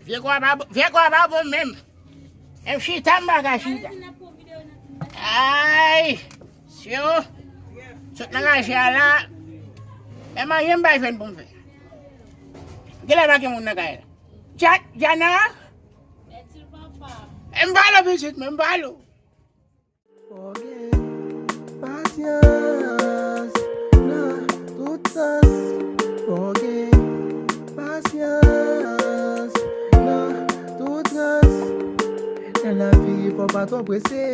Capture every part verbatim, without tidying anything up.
Vye kwa pa bon, vye kwa pa bon menm. M chita, m pa ka chita. Ay, syo. Sot nan raje a la. Men manje m pa jwenn pou m fè. Genlè pa gen moun nan kay la. Dja-, Djana? M pa lo pitit, men m pa lo. Fò gen pasyans nan tout sans. Fò gen pasyans nan tout trans. Nan lavi, fò pa twò prese.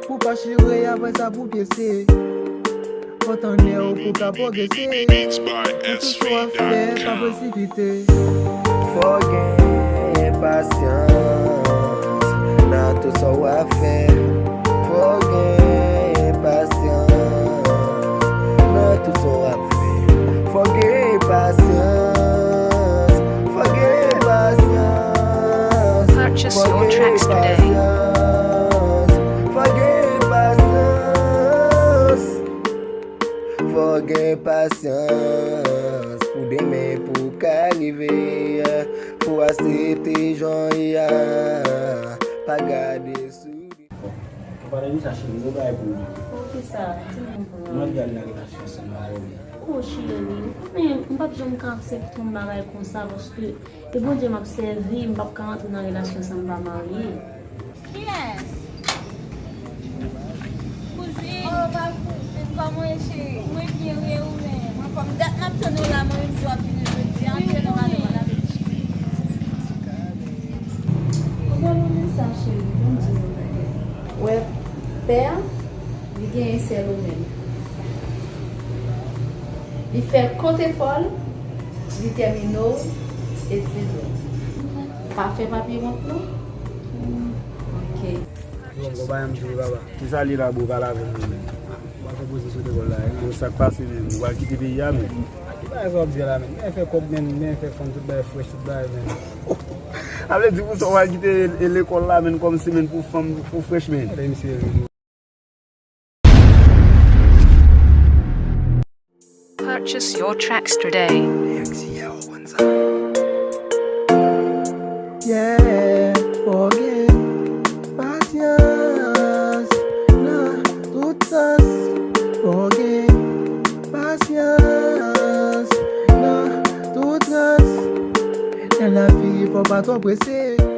Pou pa chire, apre sa pou pyese. Fò tann lè w pou ka pwogrese. Nan tout sa w ap fè, pa presipite. Fò w gen pasyans nan tout sa w ap fè. Fò w gen pasyans nan tout sa w ap fè. Fò w gen pasyans. Fò w gen pasyans. Purchase your tracks today. Fò w gen pasyans. Fò w gen pasyans pou demen pou ka rive, pou w aksepte jan w ye a, pa gade sou defo. Bon, anpalan de sa, cheri, yon bagay pou w di. Poukisa? Di mwen pou mwen. Mwen gade nan relasyon ansanm avè w. O cheri, men m p ap janm ka aksepte yon bagay konsa paske e Bondye m ap sèvi, m p ap ka rantre nan relasyon san m pa marye. Kiyès? Kouzin. Oh, ma kouzin, kòman w ye, cheri? Mwen byen, wi, e ou menm? Mwen fò m dat m ap tann ou la, mwen menm di w ap vini jodi a, antre nan madanm an avèk ti fi. Ou bèl ou menm sa, cheri, ban m di w yon bagay. Wè, pè a, li genyen sèl ou menm. Li fè kont efò l, li tèmine w, e di l. Pa fè papye wont non. Ok. Bon, bon, ba m di w, papa. Kisa li la, bro, pale avè m non, men. Ou pa fè poze sou lekòl la, e? Bon, sa k pase, men? Ou pral kite peyi a, men? A ki bagay sa w ap di la, men? Men fè kòb, men, men fè fanm, tout bagay fresh, tout bagay, men. A vle di pou sa w pral kite e, e lekòl la, men, kòmsi, men, pou fanm, pou fresh, men. Gade misye. Purchase your tracks today. Yeah, fò gen pasyans nan tout sans. Fò gen pasyans nan tout trans. Nan lavi, fò pa twò prese.